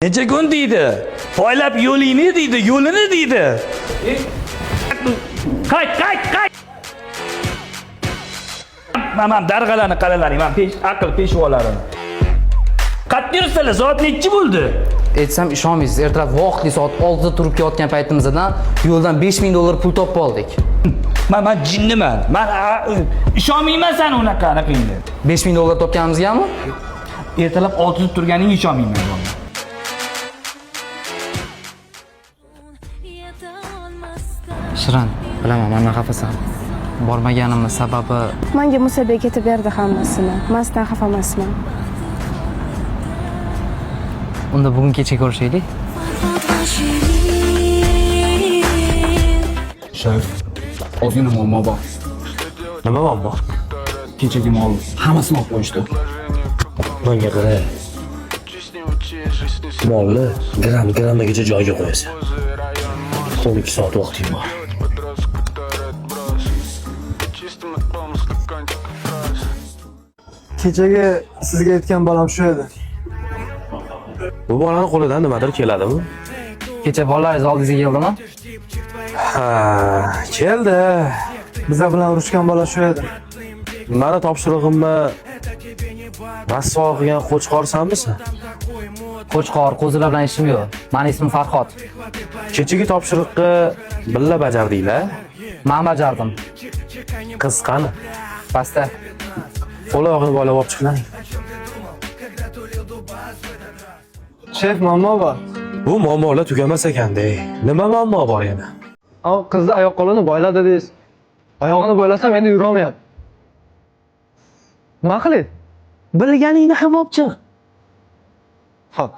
Necha kun deydi? Poylab yo'lingni deydi, yo'lini deydi. Qayt, qayt, qayt. Man darg'alarni qaralaring, man pesh aql peshvolarini. Qayerda yuribsizlar? Soat nechi bo'ldi? Aytsam ishonmaysiz, ertalab vaqtli soat 6 da turib kelayotgan paytimizdan yo'ldan 5000 dollar pul topib oldik. Man jinniman. Man ishonmayman sani unaqa anaqangga. 5000 dollar topganimizgami? Ertalab 6 da turganingga ishonmayman. Shirin, bilaman, mendan xafasan. Bormaganimni sababi Manga Musabek aytib berdi hammasini. Man sizdan xafa emasman. Unda bugun kecha ko'rishaylik. Shef, ozgina muammo bor. Nima muammo? Kechagi mol hammasini olib qo'yishdi. Menga qara. Molni gram gramigacha joyiga qo'yasan. 12 soat vaqting bor. Kechagi sizga aytgan bolam shu edi. Bu bolani qo'lidan nimadir keladimi? Kecha bolalaringiz oldingizga keldimi? Ha, keldi. Biza bilan urushgan bola shu edi. Mani topshirig'imni rasvo qilgan qo'chqorsanmisan? Qo'chqor, qo'zilar bilan ishim yo'q. Mani ismim Farhod. Kechagi topshiriqni billa bajardinglar. Men bajardim. Qiz qani? Pastda. Qo'l oyog'ini bog'lab olib chiqlaring. Shef, muammo bor. Bu muammolar tugamas ekanda. Nima muammo bor yana? Aa, qizni oyoq qo'lini boyla dedingiz. Oyog'ini boylasam endi yurolmayapti. Nima qilay? Bilganingni ham olib chiq. Xo'p.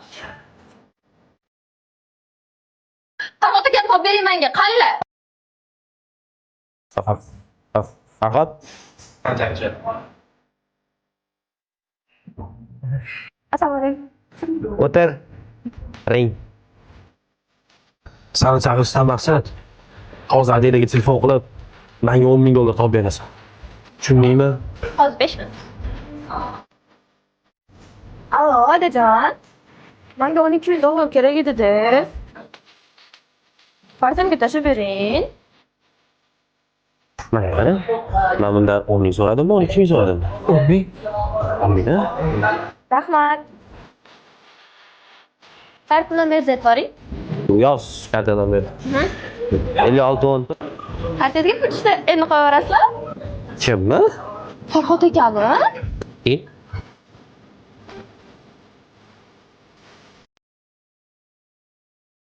Farhod aka, topib bering menga, qanla? Farhod. Assalomu alaykum. O'tir. Ring. Sani chaqirishdan maqsad hozir Adilaga telefon qilib menga 10 ming dollar topib berasan. Tushundingmi? Hozir 5 minut. Allo, odajon. Menga 12 ming dollar kerak edi-da. Kartamga tashlab bering. Mana qara. Men bundan 10 ming so'radimmi, 12 ming so'radimmi? 10 ming. 10 ming, ha? Rahmat. Karta nomeringizni aytib yuboring. Yoz karta nomeri. 56 10. Kartangizga pul tushsa, endi qo'yaverasizlar? Kimni? Farhod akami? E?